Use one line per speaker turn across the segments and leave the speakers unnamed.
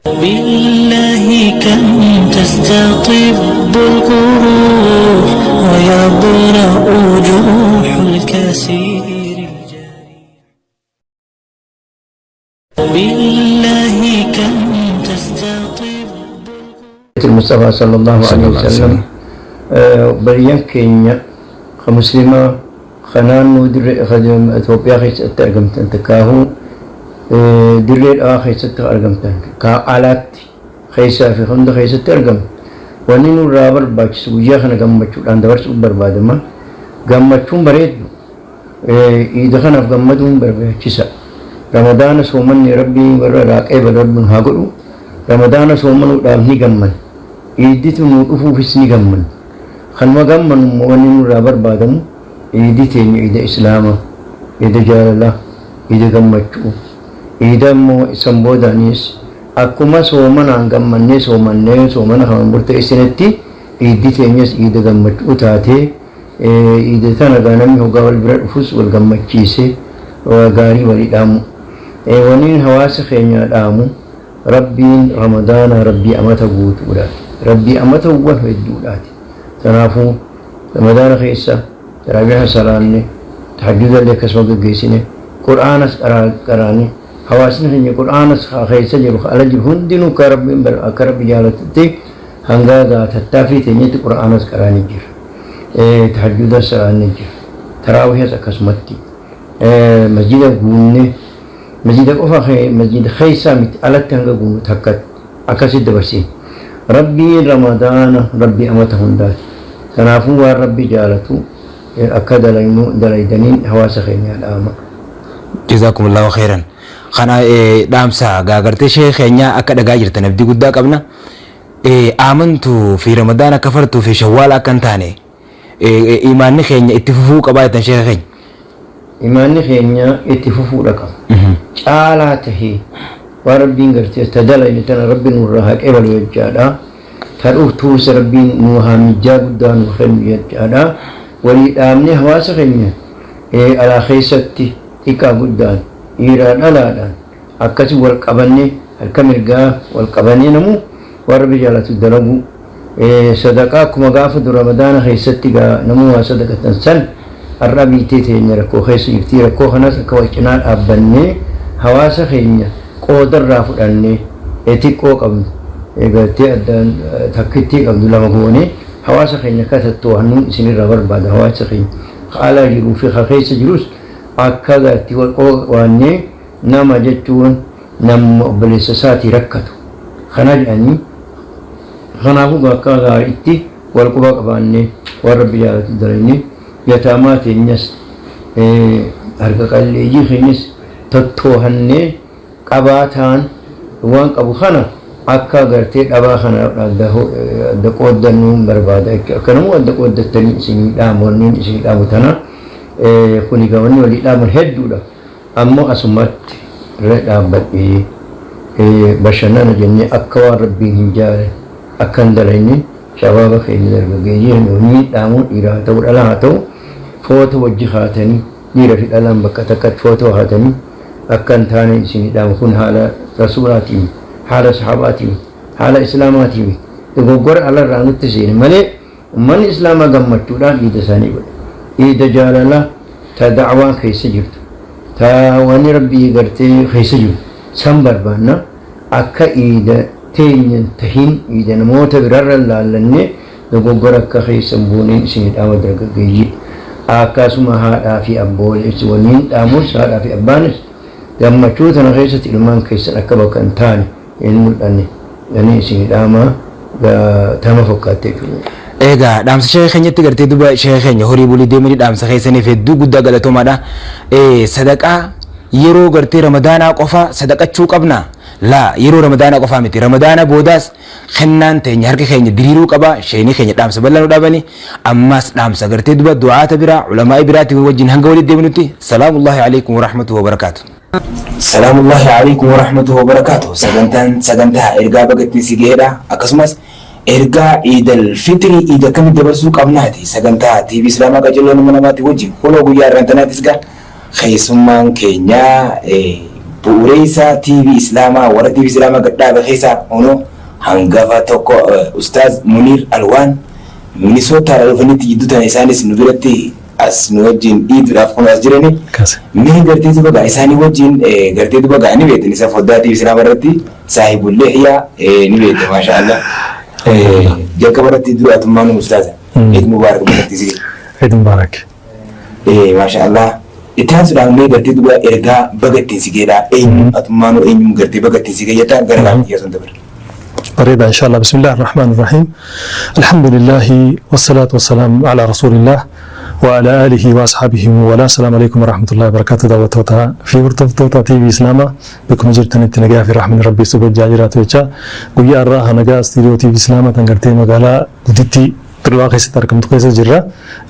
بالله كم تستطب القروح ويبرأ جروح الكثير الجارح بالله كم تستطب
Mustafa sallallahu alaihi wasallam obboleeyyan keenya ka muslimaa ka naannoo dirree Itoophiyaa keessatti argamtan takkaahuu dirree dhawaa keessatti argamtan ka alaatti keessaa fi hunda keessatti argamu wanni nurraa barbaachisu guyyaa kana gammachuudhaan dabarsuuf barbaadama. Gammachuun bareeddu iida kanaaf gammaduun barbaachisa. Ramadaana soomanni Rabbii warra irraa qeebalu Rabbiin haa godhu. Ramadaana soomanuudhaaf ni gamman. Iidditu nuu dhufuufis ni gamman. Kanuma gammanu immoo wanni nurraa barbaadamu iidi teenya iida Islaamaa, iida jaalalaa, iida gammachuu, iida immoo isan boodaanis akkuma soomanaan gammannee soomannee soomana kana murteessinetti iiddi teenyas iida gammachuu taatee iida tana gaa namni hoggaa wal bira dhufus wal gammachiise gaarii walii dhaamu. Waniin hawaasa keenyaa dhaamu Rabbiin Ramadaana Rabbii amata guutuudhaati. Rabbii amatawwan hedduudhaati. Kanaafuu Ramadaana keessa taraawiha salaanne, tahajjuda illee akkasuma gaggeessine, Qur'aanas qaraane, hawaasni keenya Qur'aanas keessa jiru ala jiru hundinuu akka Rabbiin akka Rabbi jaalatutti hanga gaa tattaaffii teenyatti Qur'aanas qaraane jira. Tahajjudas salaanne jira. Taraawihas akkasumatti. Masjida guunne masjida qofa masjida keessaa miti alatti hanga guunnu takka akkasitti dabarsine. Rabbiin Ramadaana Rabbii amata hundaati. Kanaafuu waan Rabbi jaalatu akka dalaynu dalaydaniin hawaasa keenyaa dhaama.
Jazaakumullahu khairan. Kana dhaamsa gaagartee sheekh keenyaa akka dhagaa jirtan abdii guddaa qabna. Amantuu fi Ramadaana kafartuu fi Shawwaala akka hin taane imaanni keenya itti fufuu qabaa jettan sheekha keenya.
Imaanni keenya itti fufuudha qaba. Caalaa tahee waan Rabbiin gartee ta dalayne tana Rabbi nurraa haa qeebalu jechaadha. Ta dhuftuus Rabbiin nu haa mijjaa guddaa nu kennu jechaadha. Walii dhaabnee hawaasa keenya alaa keessatti xiqqaa guddaan dhiiraa dhalaadhaan akkasi wal qabannee harka mirgaa wal qabannee namuu waan Rabbi jaalatu dalaguu sadaqaa akkuma gaafa dura Ramadaana keessatti gaa namuu waa sadaqatan san har'a biitee teenya rakkoo keessa jirti. Rakkoo kanas akka wal cinaa dhaabbannee hawaasa keenya qoodarraa fudhannee xiqqoo qabnu gartee addaan takkittii qabnu lama goonee hawaasa keenya akka tattoo'annuun isinirraa barbaada. Hawaasa keenya alaa jiruu fi keessa jirus akka gartee wal qabaannee nama jechuun nama obboleessa isaatii rakkatu kana jedhanii kanaafuu akka gaariitti wal quba qabaannee waan Rabbi jaalatu dalagnee yataamaa teenyas harka qalleeyyii keenyas tottoohannee qabaataan waan qabu kana akka gartee dhabaa kana adda qooddannuun barbaada jechuudha. Akkanamuu adda qooddattanii isinii dhaamu wanni isinii dhaamu tana kuni egaa wanni walii dhaaman hedduudha. Ammoo asumatti irra dhaabbadhee bashannana jennee akka waan Rabbiin hin jaalanne akka hin dalagne shabaaba keenya dargaggeeyyii keenya wanni dhaamu dhiira haa ta'u dhalaa haa ta'u footoo wajji kaatanii dhiira fi dhalaan bakka takkatti footoo kaatanii akka hin taane isinii dhaamu kun haala rasuulaatiin haala sahaabaatiin haala islaamaatiin dogoggora alarraa nutti seene malee ummanni islaamaa gammachuudhaan iida isaanii godhe. Iida jaalalaa ta da'waan keessa jirtu ta wanni Rabbii gartee keessa jiru san barbaanna akka iida teenya tahin iida namoota birarra laallannee dogoggora akka keessa hin buuneen isinii dhaama dargaggeeyyii. Akkasuma haadhaa fi abboolees waliin dhaamus haadhaa fi abbaanis gammachuu tana keessatti ilmaan keessan akka bakka hin taane hin mul'anne yani isinii dhaama tama fakkaattee jechuudha.
Egaa dhaamsa sheekha keenyatti gartee duba sheekha keenya horii bulii deemanii dhaamsa keessaniif hedduu guddaa galatoomaadha. Sadaqaa yeroo gartee Ramadaanaa qofa sadaqachuu qabna. Laa yeroo Ramadaanaa qofaa miti. Ramadaana boodaas kennaan teenya harka keenya diriiruu qaba. Sheekni keenya dhaamsa bal'aa nu dhaabani. Ammas dhaamsa gartee duba du'aata biraa ulamaa'ii biraatiin wajjin hanga walitti deebinutti salaamullahi alaikum warahmatullahi wabarakaatu. Salaamullahi alaikum warahmatullahi wabarakaatu. Sagantaan sagantaa ergaa bagattiin si gaheedha. Akkasumas ergaa Iidal Fitrii iida akkamitti dabarsuu qabnaati. Sagantaa TV Islaamaa qajeeloo nama namaati wajjin kunoo guyyaa irraan tanaatis gaa keessummaan keenya Bu'ureessaa TV Islaamaa warra TV Islaamaa gad dhaabe keessaa kunoo hangafa tokko Ustaaz Muniir Alwaan Minisootaadhaa dhufanitti jidduu tana isaanis nu biratti as nu wajjin iiduudhaaf kunoo as jirani. Mee gartee duba gaa isaanii wajjin gartee duba gaa ni beektan isa foddaa TV Islaamaa irratti saahibul lihyaa ni beektan maasha Allah. Jalqaba irratti dura atummaan ustaaza. Eid Mubaarak bakka isin.
Eid Mubaarak.
Maasha Allah. Itti aansuudhaan mee gartee duba ergaa baga ittiin si geedhaa eenyu atummaanuu eenyuun gartee baga ittiin si geeyyataa gara gaafii sun dabarra.
Bareeda inshallah. Bismillah ar-Rahman ar-Rahim. Alhamdulillahi wassalatu wassalaam ala rasulillah wa ala alihi wa ashabihi wa wala. Assalamu alaikum wa rahmatullahi wa barakatuh. Daawwattoota fi hordoftoota TV Islaamaa bakkuma jirtanitti nagaa fi rahmanni Rabbii isin wajjin jiraatu jecha guyyaa har'aa nagaa istiidiyoo TV Islaamaa tan gartee magaalaa guddittii Dirree keessatti argamtu keessa jirra.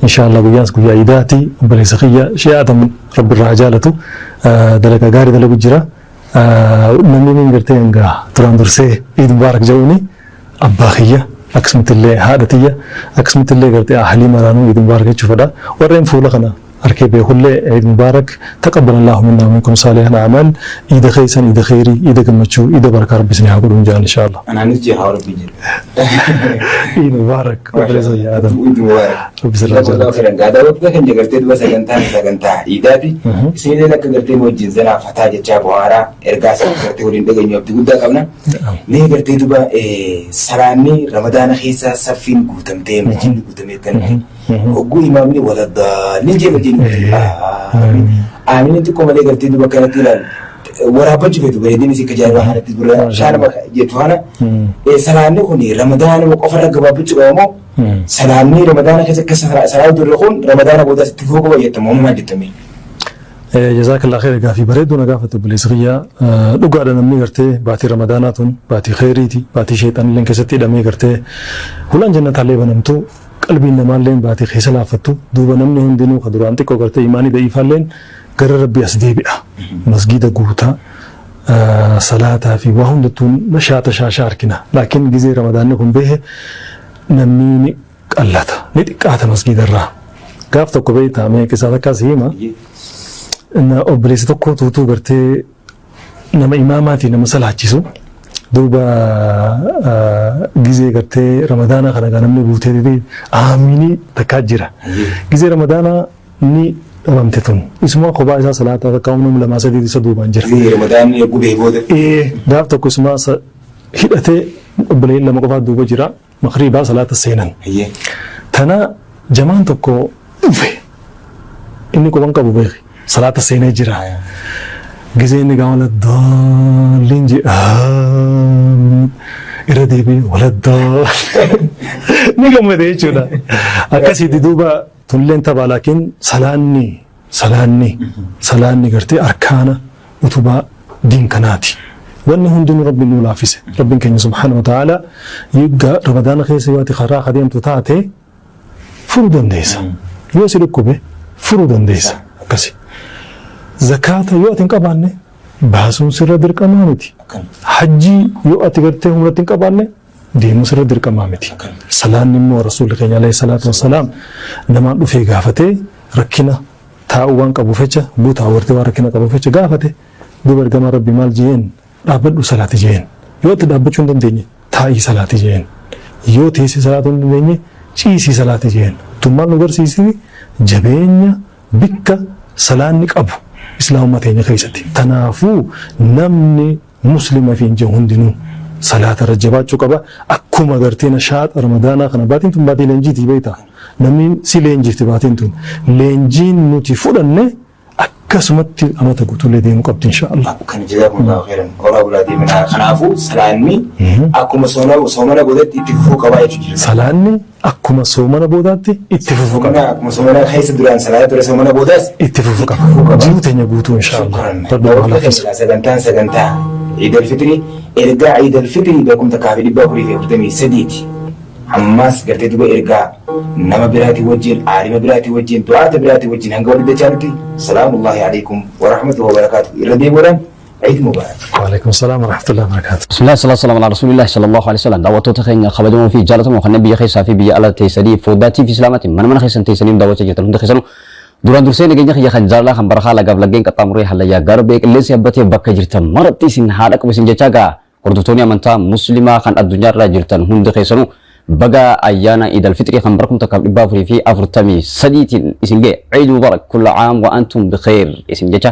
Inshallah guyyaan guyyaa iidaati. Obboleessa kiyya Shee Adam Rabbi irraa haa jaalatu. Dalagaa gaarii dalagu jira. Namni inni gartee hanga duraan dursee Eid Mubaarak jedhuuni abbaa kiyya akkasumatti illee haadha tiyya akkasumatti illee gartee ahlii maraanuu Eid Mubaarak jechuu fedha. Warreen fuula kana arkee beekullee Eid Mubaarak taqabbal Allahu minna wa minkum saalihal a'maal. Iida keessan iida kheyrii, iida gammachuu, iida barakaa Rabbi isinii haa godhuun jedhan inshallah.
Anaanis jee haa Rabbi jedhu.
Eid Mubaarak obboleessa kiyya Adam.
Eid Mubaarak.
Rabbi sirraa
Jazakallahu
jaalatu.
khairan. Gaa daawwattoota keenya gartee duba sagantaan sagantaa iidaati. Isinillee akka gartee nu wajjin zanaa fataa jechaa bohaaraa ergaa sana gartee waliin dhageenyu abdii guddaa qabna. Mee gartee duba salaanni ramadaana keessa saffiin guutamtee masjidni guutamee kanatti hogguu imaamni waladdaalliin jee masjidni guutamee. Aamiin xiqqoo malee gartee duba kanatti ilaalu. Waraabbachuu feetu bareedinni si kajaa'ibaa kanatti gurra shaanuma jettu kana salaanni kun ramadaanuma qofarra gabaabbachuu qaba moo salaanni ramadaana keessa akka salaatu turre kun ramadaana booda itti fufuu qaba jettama moo maal jettame?
Jazakallah khair gaafii bareedduu na gaafate obboleessi kiyya. Dhugaadha namni gartee baatii ramadaanaa tun baatii kheyriiti baatii sheexanilleen keessatti hidhamee gartee hulaan jannataallee banamtu qalbiin namaalleen baatii keessa laaffattu duuba namni hundinuu ka duraan xiqqoo gartee imaanii da'iifaalleen gara rabbii as deebi'a. Masgiida guutaa salaataa fi waa hundattuu nashaata shaashaa argina. Laakiin gizee ramadaanni kun bahe namni ni qallata ni xiqqaata masgiida irraa. Gaaf tokko beektaa mee qisaa takkaa si hima. Obboleessa tokko tuutuu gartee nama imaamaatii nama salaachisu. Duuba gizee gartee ramadaanaa kana gaa namni guutee aaminii takkaa jira. Gizee ramadaanaa ni dhabamte tun. Isuma kophaa isaa salaataa takka humna lamaa sadii isa duubaan jira.
Gizee ramadaanni eeguu bahee booda.
Gaaf tokko isuma hidhatee obboleeyyan lama qofaa duuba jira. Makriibaa salaata seenan. Tana jamaan tokko dhufe. Inni quban qabu beeki. Salaata seenee jira. Gizee inni gaa wala daalliin jee aamiin irra deebi'ee wala daalliin ni gammade jechuudha. Akkasitti duuba tunilleen tapha laakiin salaanni salaanni salaanni gartee arkaana utubaa diin kanaati. Wanni hundinuu Rabbiin nuu laaffise. Rabbiin keenya subhaanahu wa ta'ala Ramadaana keessa yoo ati karaa adeemtu taate furuu dandeessa. Yoo si dhukkube furuu dandeessa. Akkasi. Zakaata yoo ati hin qabaanne baasuun sirra dirqamaa miti. Hajjii yoo ati gartee humnatti hin qabaanne deemuu sirra dirqamaa miti. Salaanni immoo Rasuulli keenya alayhi salaatu wassalaam namaan dhufee gaafatee rakkina taa'uu waan qabuuf jecha guutaa wartee waan rakkina qabuuf jecha gaafate duuba ergamaan Rabbii maal jeen dhaabbadhu salaati jeen. Yoo ati dhaabbachuu hin dandeenye taa'ii salaati jeen. Yoo teessee salaatuu hin dandeenye ciisii salaati jeen. Tun maal nu garsiisiti? Jabeenya bikka salaanni qabu islaamummaa teenya keessatti. Tanaafuu namni muslima fi hin jiru hundinuu salaata irra jabaachuu qaba. Akkuma gartee nashaaxa ramadaanaa kana baatiin tun baatii leenjiiti beektaa. Namni si leenjifti baatiin tun. Leenjiin nuti fudhanne akkasumatti amata guutuullee deemuu qabdi inshaallah.
Kan jazakumullahu khairan horaa bulaa deeminaa. Kanaafuu salaanni akkuma soomana boodatti itti fufuu qabaa jechuudha.
Salaanni akkuma soomana boodaatti itti fufuu qaba.
Akkuma soomana keessa duraan salaata ture soomana boodaas
itti fufuu qaba. Jiruu teenya guutuu inshaallah.
Rabbi nu haa laaffisu. Sagantaan sagantaa Iid al-Fitrii ergaa Iid al-Fitrii beekumsa kaafii 443ti. Ammas gartee duba ergaa nama biraatii wajjin aalima biraatii wajjin du'aata biraatii wajjin hanga walitti dachaanutti salaamullahi alaikum wa rahmatullahi wa barakaatuh irra deebi'uudhaan Eid Mubarak.
Waalaikum salaam wa rahmatullahi wa barakaatuh.
Bismillah salatu wassalamu ala rasuulillah sallallahu alaihi wasallam. Daawwattoota keenya kabajamoo fi jaallatamoo kanneen biyya keessaa fi biyya ala teessanii foddaa TV Islaamaatiin mana mana keessan teessanii daawwachaa jirtan hunda keessanuu Duraan dursee nageenya kiyya kan jaalalaa kan barakaa lagaaf laggeen qaxxaamuree hallayyaa garbee qilleensi abbatee bakka jirtan maratti isin haadha qabu isin jechaa gaa hordoftoonni amantaa muslimaa kan addunyaarra jirtan hundi keessanuu baga ayyaana Iid al-Fixrii kan bara 1443tiin isin ga'e, Eid Mubarak, kulla aam wa antum bikheer isin jecha.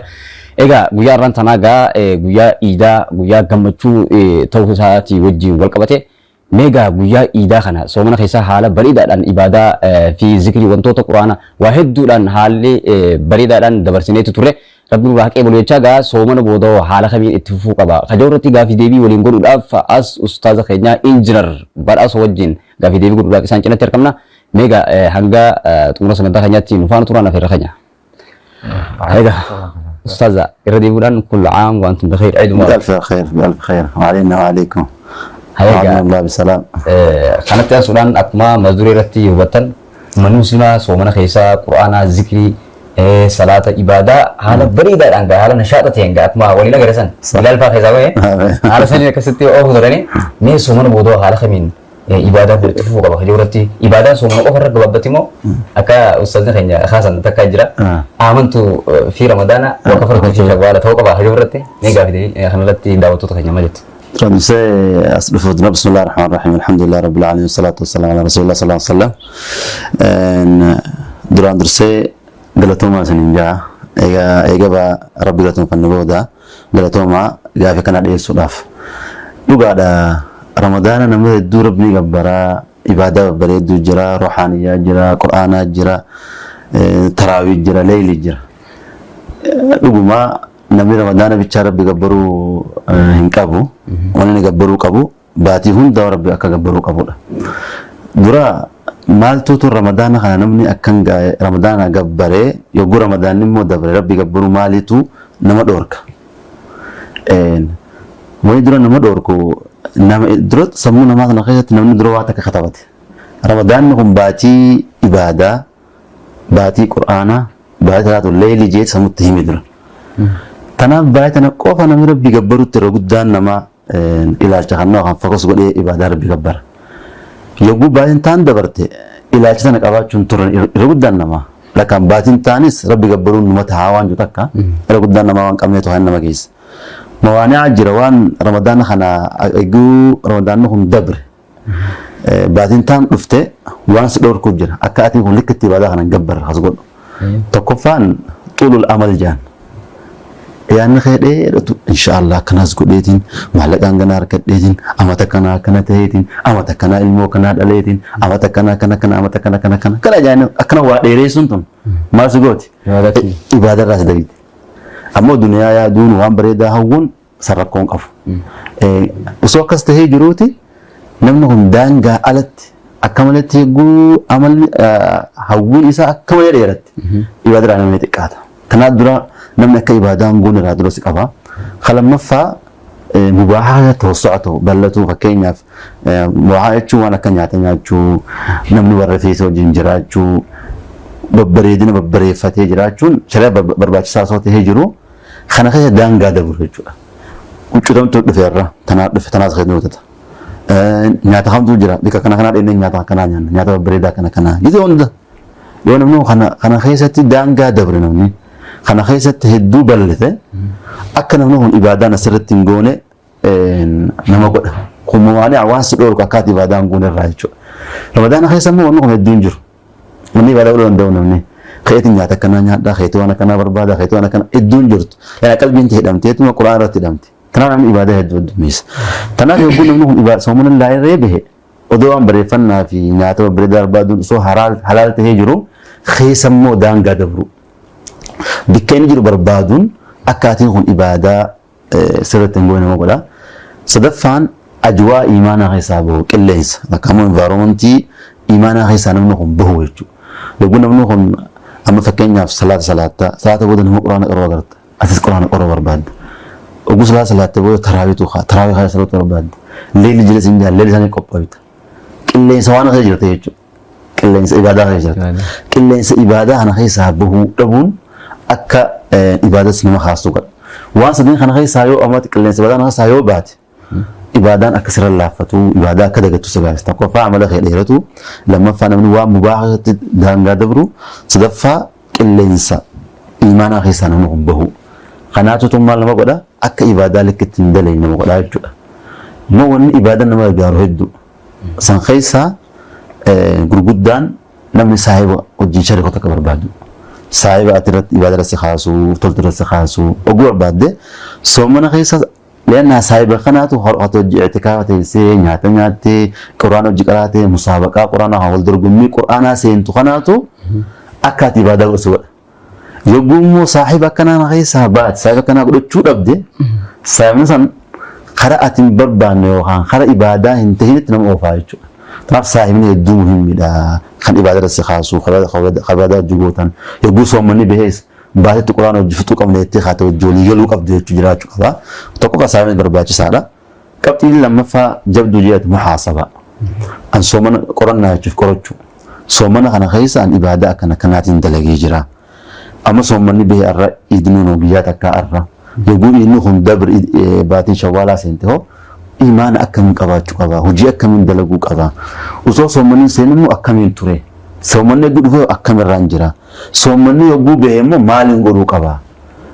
Egaa guyyaa har'aan tanaa gaa guyyaa iidaa, guyyaa gammachuu ta'uu isaatii wajjin wal qabate, mee gaa guyyaa iidaa kana soomana keessaa haala bareedaadhaan ibaadaa fi zikrii, wantoota quraana waa hedduudhaan haalli bareedaadhaan dabarsineetu turre. Rabbi nurraa haa qeebalu jechaa, gaa soomana booda hoo haala kamiin itti fufuu qaba kaja'u irratti gaafii deebii waliin godhuudhaaf as ustaaza keenya Injinar Badhaasoo wajjin gaafii deebii godhuudhaaf isaan cinatti argamna. Mee egaa hanga xumura sagantaa keenyaatti nu faana turaan afeerra keenya. Egaa ustaaza, irra deebi'uudhaan kulla aam wa antum bikhair, Eid Mubarak.
بألف خير، بألف خير وعلينا وعليكم.
Egaa
وعلينا الله بسلام.
Kanatti aansuudhaan akkuma mata duree irratti hubattan, uummanni muslimaa soomana keessaa quraanaa, zikrii, salaata, ibaadaa haala bareedaadhaan gaa haala nashaaxa ta'een gaa akkuma waliin agarsiisan Bilaal fa'aa keessaa bahee haala sanii akkasitti oofu turanii, mee soomana booda haala kamiin ibaadaa kun itti fufuu qaba kan irratti, ibaadaan soomana qofa irra gabaabbatti moo akka ustaazni keenya kaasan takka jira, aamantu fi ramadaana wa kafartu fi shawwaala ta'uu qaba kan irratti, mee gaafii kanarratti daawwattoota keenya maal jettu?
Dursee as dhufuuf dura, بسم الله الرحمن الرحيم، الحمد لله رب العالمين، والصلاة والسلام على رسول الله صلى الله عليه وسلم. Duraan dursee galatoomaa isiniin jaa. Egaa eegaba rabbi galatoomfanne booda galatoomaa gaafii kana dhiyeessuudhaaf. Dhugaadha, Ramadaana nama hedduu rabbi ni gabbaraa, ibaadaa babbareedduu jira, ruuxaaniyyaa jira, qur'aanaa jira, taraawii jira, leeyli jira. Dhugumaa namni Ramadaana bichaa rabbi gabbaruu hin qabu. Wanni inni gabbaruu qabu baatii hunda rabbi akka gabbaruu qabudha. Dura maaltuutu Ramadaana kana namni akkan Ramadaana gabbaree, yogguu Ramadaanni immoo dabre rabbi gabbaruu maaliitu nama dhoorka? Wani dura nama dhoorku, nama dura sammuu namaa kana keessatti namni dura waa takka katabate. Ramadaanni kun baatii ibaadaa, baatii qur'aanaa, baatii salaatu leeyli jee sammutti hime dura. Kanaaf baay'ee tana qofa namni rabbi gabbarutti irra guddaan nama ilaalcha kan nama kan focus godhee ibaadaa rabbi gabbara. Yogguu baatiin taan dabarte ilaalcha sana qabaachuun turan irra guddaan namaa. Lakkaan baatiin taanis rabbi gabbaruun numa tahaa waan jiru takka irra guddaan namaa waan qabneetu kan nama keessa. Mawaani'a jira, waan Ramadaana kana eeguu Ramadaanni kun dabre. Baatiin taan dhufte waan si dhorkuuf jira. Akka atiin kun likkitti ibaadaa kana hin gabbarre has godhu. Tokkoffaan xulul amal jaan. Yaadni kee dheeratu, inshaallah akkanaas godheetiin, maallaqaan ganaa harkadheetiin, amata kanaa akkana ta'eetiin, amata kanaa ilmoo kanaa dhaleetiin, amata kanaa kana kana, amata kana kana kana kana jaanii akkana waa dheereessuun tun maal si gooti? Ibaadaa irraa si dariiti. Ammoo duniyaa yaaduun, waan bareedaa hawwuun san rakkoon qabu. Osoo akkas tahee jiruuti namni kun daangaa alatti akka malatti eeguu amalli hawwiin isaa akka malee dheeratti ibaadaa irraa namni xiqqaata. Kanaaf dura namni akka ibaadaa hin goone irraa dura si qaba. Ka lammaffaa mubaahaa tawassu'a ta'u bal'atuu, fakkeenyaaf mubaahaa jechuun waan akka nyaata nyaachuu, namni warra feesee wajjin jiraachuu, babbareedina babbareeffatee jiraachuun shari'a barbaachisaa osoo tahee jiru kana keessa daangaa dabru jechuudha. Huccuutamtu dhufe irra tanaa dhufe tanaas keessa hojjeta. Nyaata kamtu jira, bika kana kanaa dhennee nyaata akkanaa nyaanna, nyaata babbareedaa kana kanaa gizee hunda yoo namni kana kana keessatti daangaa dabre, namni kana keessatti hedduu bal'ate, akka namni kun ibaadaan asirratti hin goone nama godha. Kun waan waan si dhoorku akka ati ibaadaa hin goone irraa jechuudha. Ramadaana keessa immoo wanni kun hedduun jiru. Namni ibaadaa godhuu danda'u, namni keetiin nyaata akkanaa nyaadhaa, keetii waan akkanaa barbaada, keetii waan akkanaa hedduun jirtu. Yaa qalbiin ta'e hidhamteetuma quraan irratti hidhamte. Kanaaf namni ibaadaa hedduu heddummeessa. Kanaaf yogguu namni kun ibaadaa soomana laayirree bahe, odoo waan bareeffannaa fi nyaata babbareedaa barbaaduun osoo halaal tahee jiru keessa immoo daangaa dabru. Bikka inni jiru barbaaduun akkaatiin kun ibaadaa sirriitti hin goone nama godha. Sadaffaan ajwaa imaanaa keessaa bahu, qilleensa bakka immoo environmentii imaanaa keessaa namni kun bahu jechuudha. Yogguu namni kun amma fakkeenyaaf salaata salaatta, salaata booda nama quraana qaroo agarta, atis quraana qaroo barbaadda. Yogguu salaata salaatte booda taraawiitu kaa, taraawii kaa salaatu barbaadda. Leelli jira siin jaa, leelli isaanii qophaa'ita. Qilleensa waan keessa jirta jechuudha. Qilleensa ibaadaa keessa jirta. Qilleensa ibaadaa kana keessaa bahuu dhabuun akka ibaadas nama kaasuu godha. Waan sadeen kana keessaa yoo amati qilleensa ibaadaa kana keessaa yoo baate, ibaadaan akka sirra laaffatu, ibaadaa akka dagattu si baasa. Tokkoffaa amala kee dheeratu, lammaffaa namni waan mubaaha keessatti daangaa dabru, sadaffaa Qilleensa iimaanaa keessaa namni kun bahu. Kanaatu maal nama godha? Akka ibaadaa likkitti hin dalagne nama godha jechuudha. Immoo wanni ibaadaa nama gargaaru hedduu. San keessaa gurguddaan namni saahiba wajjin sharikota akka barbaadu. Saahiba ati irratti ibaadaa irratti kaasuu, toltu irratti kaasuu oguu barbaadde soomana keessa leennaa saahiba kanaatu hojii i'tikaafa teessee nyaata nyaattee quraana hojii qaraatee musaabaqaa quraanaa wal dorgommii quraanaa seentu kanaatu akka ati ibaadaa godhu godha. Yogguu immoo saahiba akkanaa keessaa baate, saahiba akkanaa godhachuu dhabde, saahibni san karaa ati hin barbaanne yookaan karaa ibaadaa hin tahinitti nama oofaa jechuudha. Kanaaf saahibni hedduu muhimmidha. Kan ibaadaa irratti kaasu, kan ibaadaa hojii gootan, yogguu soommanni bahees baatetti quraana hojii fixuu qabna jettee kaate hojii walii galuu qabdu jechuu jiraachuu qaba. Tokkoffaa saahibni barbaachisaadha. Qabxiin lammaffaa jabduu jedhatu muhaasaba. An soomana qorannaa jechuuf qorachuu. Soomana kana keessa an ibaadaa akkana kanaatiin dalagee jira. Amma soommanni bahee arra idnuun guyyaa takkaa arra. Yogguu inni kun dabr baatiin shawwaalaa seente hoo imaana akkamiin qabaachuu qaba? Hojii akkamiin dalaguu qaba? Osoo soommanni seenu immoo akkamiin ture? Soommanni eeguu dhufee akkamirraan jira? Soommanni yogguu bahe immoo maaliin godhuu qaba?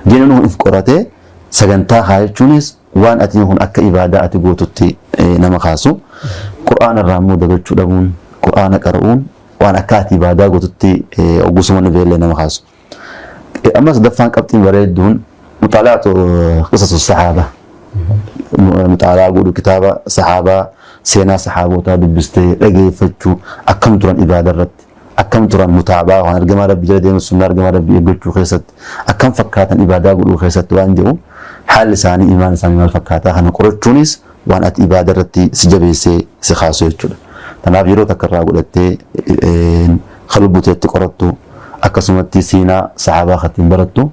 Jennan if qoratee sagantaa kaayachuunis waan ati kun akka ibaadaa ati gootutti nama kaasu. Qur'aana irraa immoo dagachuu dhabuun, qur'aana qara'uun waan akka ati ibaadaa gootutti ogguu soommanni bahellee nama kaasu. Amma sadaffaan qabxiin bareedduun muxaalaatu qisasu sahaaba. Muxaalaa godhu, kitaaba sahaabaa, seenaa sahaabotaa dubbistee dhageeffachuu, akkam turan ibaada irratti, akkam turan mutaabaa waan ergamaa rabbii jala deemu, sunnaa ergamaa rabbii eeggachuu keessatti akkam fakkaatan, ibaadaa godhuu keessatti waan jedhu, haalli isaanii, imaan isaanii maal fakkaataa, kana qorachuunis waan ati ibaada irratti si jabeessee si kaasu jechuudha. Kanaaf yeroo takka irraa godhattee kan lubbuteetti qorattu, akkasumatti seenaa sahaabaa kan ittiin barattu,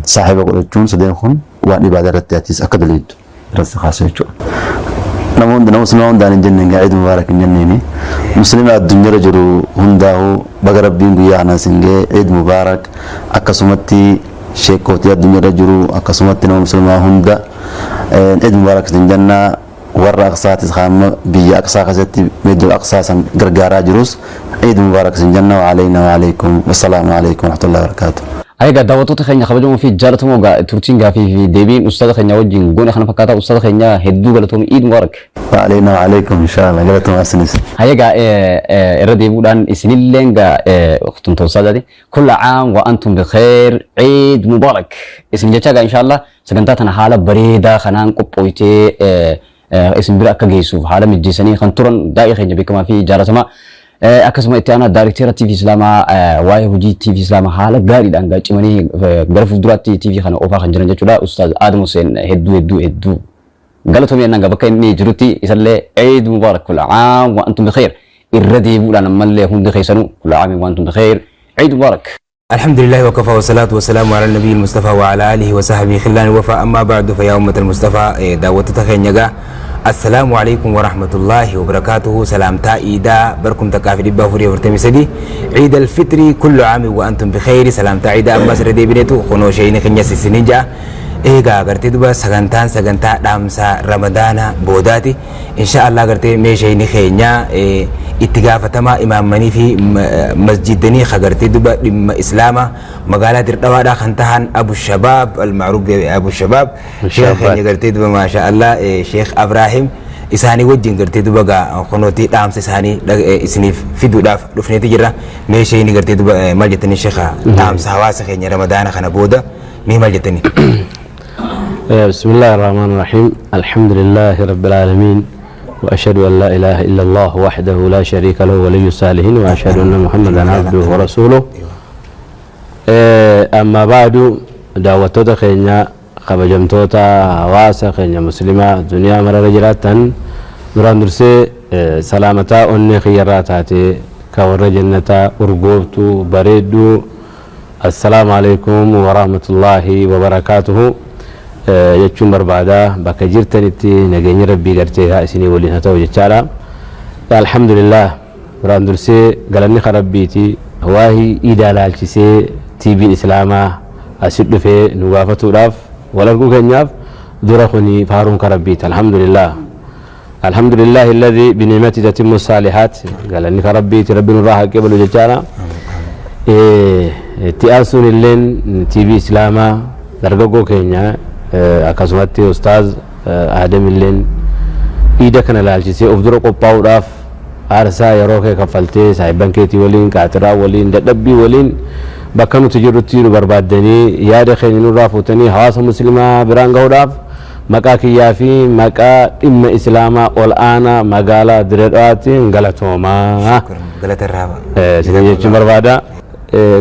saahiba godhachuun, sadeen kun waan ibaadaa irratti atis akka daleettu irratti kaasu jechuudha. Namoonni nama musliima hundaan hin jenneen gaa Eid Mubaarak hin jenneeni. Muslima addunyaarra jiru hundaa'uu baga rabbiin guyyaa kana isin ga'e, Eid Mubaarak. Akkasumatti sheekootii addunyaarra jiru, akkasumatti nama muslimaa hunda Eid Mubaarak isin jennaa. Warra Aqsaatis hamma biyya Aqsaa keessatti meddol Aqsaa san gargaaraa jirus Eid Mubaarak isin jenna. Wa alayna wa alaykum, wassalaamu alaykum warahmatullahi wabarakatuh.
Egaa daawwattoota keenya kabajamoo fi jaallatamoo, gaa turtiin gaafii fi deebiin ustaaza keenya wajjin goone kana fakkaata. Ustaaza keenya hedduu galatoomii, Eid Mubaarak.
Wa alayna wa alaykum, inshallah, galatooma isinis.
Egaa irra deebi'uudhaan isinilleen gaa tumta ustaazaati. كل عام وأنتم بخير، عيد مبارك. Isin jecha gaa inshallah sagantaa tana haala bareedaa kanaan qophooytee isin bira akka geessuuf haala mijjeessanii kan turan daa'ii keenya beekamaa fi jaalatamaa, akkasuma itti aanaa daayirikteera TV Islaamaa, waa'ee hojii TV Islaamaa haala gaariidhaan gaacimanii gara fuulduraatti TV kana oofaa kan jiran jechuudha. Ustaaz Adam Hussein hedduu hedduu hedduu galatoomii annaan bakka inni jirutti isallee Eid Mubarak، كل عام وأنتم بخير. Irra deebi'uudhaan ammallee hundi keessanuu كل عام وأنتم بخير، عيد مبارك.
الحمد لله وكفى والصلاة والسلام على النبي المصطفى وعلى آله وصحبه خلان الوفاء. أما بعد، فيا أمة المصطفى، دعوة خينيغا، السلام عليكم ورحمة الله وبركاته. سلامتا إيدا بركم تكافي دبا فوري ورتمي عيد الفطر، كل عام وأنتم بخير. سلامتا إيدا أما سردي بنيتو خنو شيء خنيا سيسنجا. Egaa gartee duba sagantaan sagantaa dhaamsa ramadaana boodaati insha Allah. Gartee meeshayni keenya itti gaafatamaa imaammanii fi masjidanii ka gartee duba dhimma islaamaa magaalaa Dirdhawaadhaa kan tahan Abu Shabaab almacruuf Abu Shabaab, sheekh keenya gartee duba maasha Allah, Sheekh Abraahim isaanii wajjin gartee duba gaa kunootii dhaamsa isaanii isiniif fiduudhaaf dhufneeti jirra. Meeshayni gartee duba maal jettanii sheekha, dhaamsa hawaasa keenya ramadaana kana booda mee maal jettanii?
بسم الله الرحمن الرحيم، الحمد لله رب العالمين، وأشهد أن لا إله إلا الله وحده لا شريك له ولي الصالحين، وأشهد أن محمدا عبده ورسوله. أما بعد، daawwattoota keenya kabajamtoota, hawaasa keenya muslimaa duniyaa marara jiraatan, duraan dursee salaamataa onnee kiyyarraa taate ka warra jannataa urgooftuu bareedduu, السلام عليكم ورحمة الله وبركاته jechuun barbaada. Bakka jirtanitti nageenya rabbii gartee haa isinii waliin haa ta'u jechaadha. Alhamdulillah, duraan dursee galanni kan rabbiiti. Waa'ee iidaa laalchisee TV'n islaamaa asit dhufee nu gaafatuudhaaf wal arguu keenyaaf dura kuni faaruun kan rabbiiti. Alhamdulillah, الحمد لله الذي بنعمته تتم الصالحات. Galanni kan rabbiiti, rabbi nurraa haa qabalu jechaadha. Itti aansuun illeen TV Islaamaa dargaggoo keenya akkasumatti Ustaaz Aadam illeen iida kana laalchisee of dura qophaa'uudhaaf aarsaa yeroo kee kaffaltee saahibban keetii waliin qaatiraa waliin dadhabbii waliin bakka nuti jirrutti nu barbaaddanii yaada keenya nurraa fuutanii hawaasa muslimaa biraan gahuudhaaf maqaa kiyyaa fi maqaa dhimma islaamaa ol aanaa magaalaa Dirree Dhawaatiin galatoomaa.
Galata irraa.
Isin jechuun barbaada.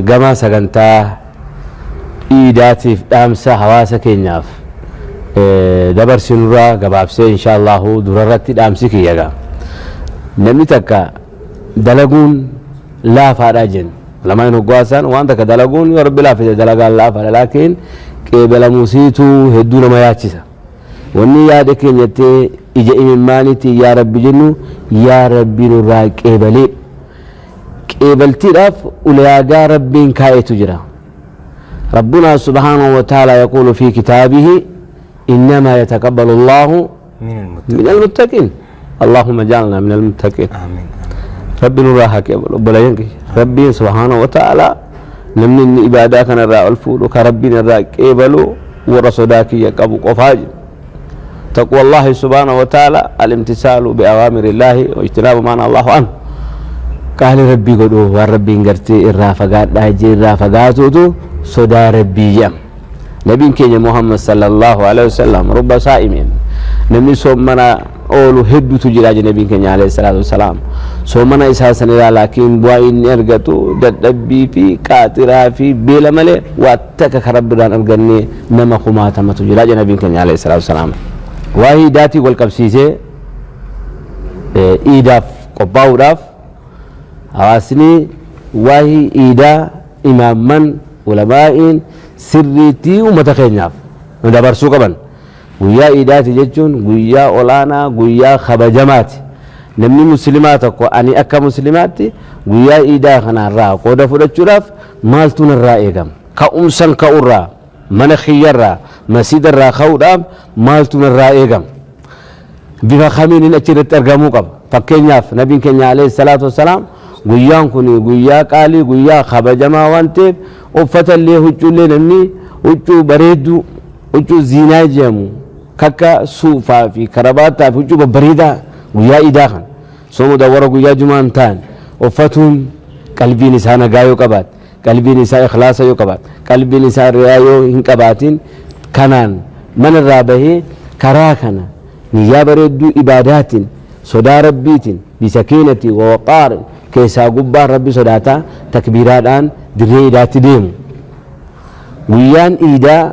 Gama sagantaa iidaatiif dhaamsa hawaasa keenyaaf dabarsinurraa gabaabsee insha Allahu durarratti dhaamsi kiyya gaa. Namni takka dalaguun laafaadha jenna. Lamaan hoggaasaan waan takka dalaguun yoo rabbi laaffise dalagaan laafaadha laakiin qeebalamuusiitu hedduu nama yaachisa. Wanni yaada keenyattee ija imimmaaniitiin yaa rabbi jennu yaa rabbi nurraa qeebalee. Qeebaltiidhaaf ulaagaa rabbiin kaa'etu jira. ربنا سبحانه وتعالى يقول في كتابه إنما يتقبل الله من المتقين اللهم اجعلنا من المتقين
آمين.
ربي نراها قبل بلاينك ربي سبحانه وتعالى نمني إن إبادة كان الراء الفول كربي نرى قبلوا ورصداك يقبو قفاج تقوى الله سبحانه وتعالى الامتثال بأوامر الله واجتناب ما نهى الله عنه قال ربي قدو وربي انغرتي الرافقات داجي الرافقاتو صدا ربي يم نبي كينيا محمد صلى الله عليه وسلم رب صائمين نمني صومنا oolu hedduutu jira jedhe nabiin keenya alayhi salaatu wasalaam. Soomana isaa sanirraa laakiin bu'aa inni argatu dadhabbii fi qaaxiraa fi beela malee waa takka kan rabbirraan arganne nama kumaatamatu jira jedhe nabiin keenya alayhi salaatu wasalaam. Waa'ee iidaatii wal qabsiisee iidaaf qophaa'uudhaaf hawaasni waa'ee iidaa imaamman ulamaa'iin sirriitti uummata keenyaaf nu dabarsuu qaban. Guyyaa iidaati jechuun guyyaa olaanaa guyyaa kabajamaati. Namni muslimaa tokko ani akka muslimaatti guyyaa iidaa kanarraa qooda fudhachuudhaaf maaltu narraa eegama? Ka'umsan ka'urraa mana kiyyarraa masiidarraa ka'uudhaaf maaltu narraa eegama? Bifa kamiin achirratti argamuu qaba? Fakkeenyaaf nabiin keenya alayhi salaatu wassalaam guyyaan kun guyyaa qaalii guyyaa kabajamaa waan ta'eef uffata illee huccuullee namni huccuu bareedduu huccuu ziinaa jedhamu kakka suufaa fi karabaataa fi huccuu babbareedaa guyyaa iidaa kana sooma dawwara guyyaa jumaan ta'an uffatuun qalbiin isaa nagaa yoo qabaate qalbiin isaa ikhlaasa yoo qabaate qalbiin isaa riyaa yoo hin qabaatin kanaan manarraa bahee karaa kana niyyaa bareedduu ibaadaatiin sodaa rabbiitiin bisakiinati wawaqaarin keessaa gubbaan rabbi sodaataa takbiiraadhaan dirree iidaatti deemu. Guyyaan iidaa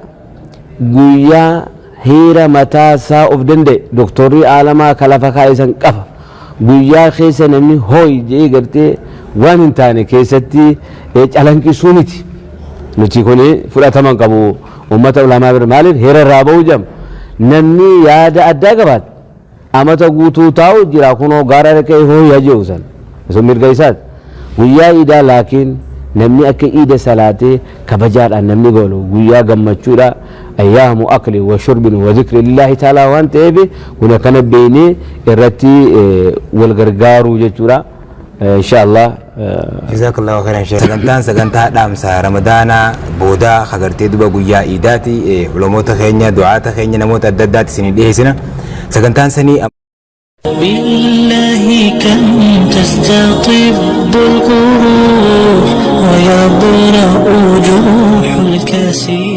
guyyaa heera mataa isaa of danda'e doktorri aalamaa ka lafa kaa'e san qaba. Guyyaa keessa namni hooyi jedhee gartee waan hin taane keessatti calanqisuu miti. Nuti kun fudhatama hin qabu uummata ulamaa bira maaliif heera irraa ba'uu jedhama. Namni yaada addaa qabaate amata guutuu taa'u jira kunoo gaara dhaqee hooyi jedhu san sun mirga isaati. Guyyaa iidaa laakiin namni akka iida salaatee kabajaadhaan namni goolu guyyaa gammachuudha ayyaamu akli wa shurbin wa zikri lillahi ta'ala waan ta'eef kun akkana beeynee irratti wal gargaaruu jechuudha. Insha Allah.
Jazakallahu khairan sheekh. Sagantaan sagantaa dhaamsa Ramadaanaa boodaa hagartee duba guyyaa iidaati ulamoota keenya du'aata keenya namoota adda addaati isinii dhiyeessina. Sagantaan sanii
بالله كم تستطب القروح ويبرأ جروح الكسير.